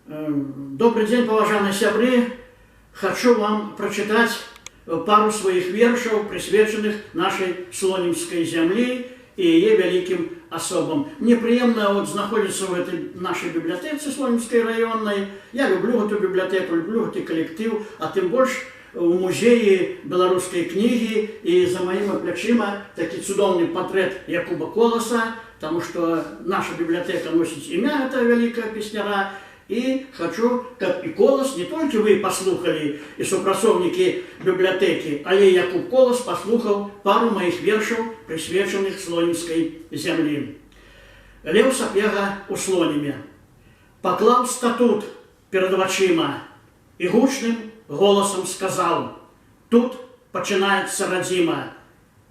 Добры дзень, паважаныя сябры. Хачу вам прачытаць пару сваіх вершаў, прысвечаных нашай слонімскай зямлі і яе вялікім асобам. Мне прыемна вот знаходзіцца ў гэтай нашай бібліятэцы слонімскай раённай. Я люблю гэту бібліятэку, люблю гэты калектыў, а тым больш у музеі беларускай кнігі, і за маімі плячыма такі цудоўны партрэт Якуба Коласа, таму што наша бібліятэка носіць імя гэтага вялікага песняра. І хачу, каб і Колас не толькі вы паслухалі і супрацоўнікі бібліятэкі, але і Якуб Колас паслухаў пару маіх вершаў, прысвечаных слонімскай зямлі. Леў Сапега ў Слоніме. Паклаў статут перад вачыма і гучным голасам сказаў: «Тут пачынаецца радзіма,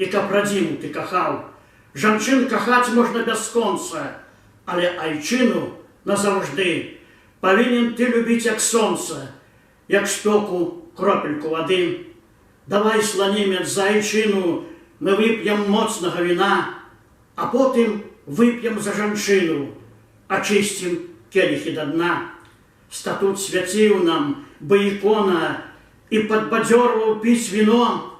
і каб радзіму ты кахаў. Жанчын кахаць можна бясконца, але айчыну назаўжды павінен ты любіць, як сонца, як спёку кропельку вады. Давай, сланімец, за айчыну мы вып'ем моцнага віна, а потым вып'ем за жанчыну, ачысцім келіхі да дна». Статут свяціў нам, бы ікона, і падбадзёрваў піць віно,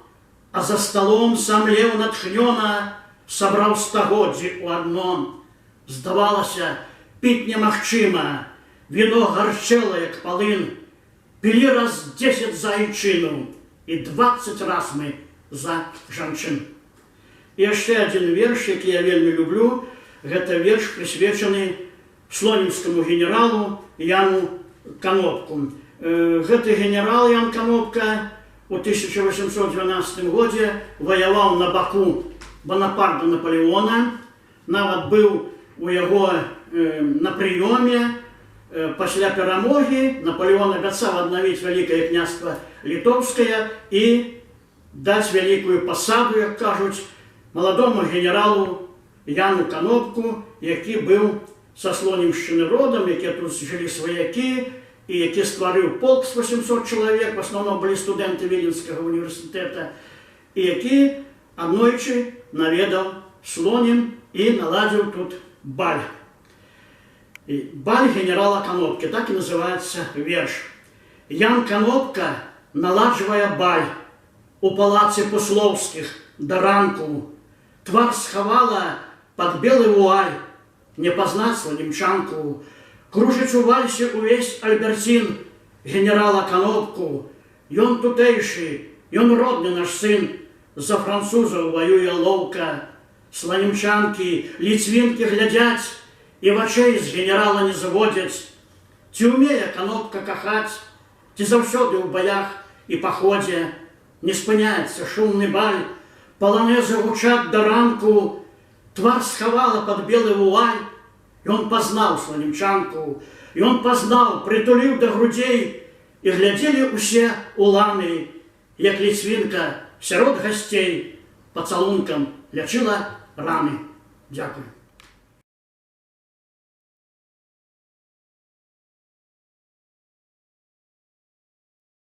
а за сталом сам Леў натхнёна сабраў стагоддзі ў адно. Здавалася, піць немагчыма, віно гарчэла, як палын. Пілі раз 10 за айчыну і 20 раз мы за жанчын. І яшчэ адзін верш, які я вельмі люблю, гэта верш, прысвечаны слонімскаму генералу Яну Канопку. Гэты генерал Ян Канопка у 1812 годзе ваяваў на баку Банапарта Наполеона, нават быў у яго на прыёме. Пасля перамогі Наполеон абяцаў аднавіць Вялікае Княства Літоўскае і даць вялікую пасаду, як кажуць, маладому генералу Яну Канопку, які быў са Слонімшчыны родам, які тут жылі сваякі і які стварыў полк з 800 чалавек, в асноўном былі студэнты Віленскага універсітэта, і які аднойчы наведаў Слонім і наладзіў тут баль. І «Баль генерала Канопкі», так і называецца верш. Ян Канопка наладжвае баль у палацы Пуслоўскіх да ранку. Твар схавала пад белы вуаль, не пазнаць сланімчанку. Кружыць у вальсе увесь Альберцін генерала Канопку. Ён тутэйшы, ён родны наш сын, за французаў ваюе лоўка. Сланімчанкі, ліцвінкі глядзяць і вачэй з генерала не зводзяць. Ці ўмее Канопка кахаць, ці заўсёды ў баях і паходзе? Не спыняецца шумны баль, паланезы гучаць да ранку, твар схавала пад белы вуаль. Ён пазнаў сланімчанку, ён пазнаў, прытуліў да грудзей, і глядзелі ўсе уланы, як ліцвінка сярод гасцей пацалункам лячыла раны. Дзякую.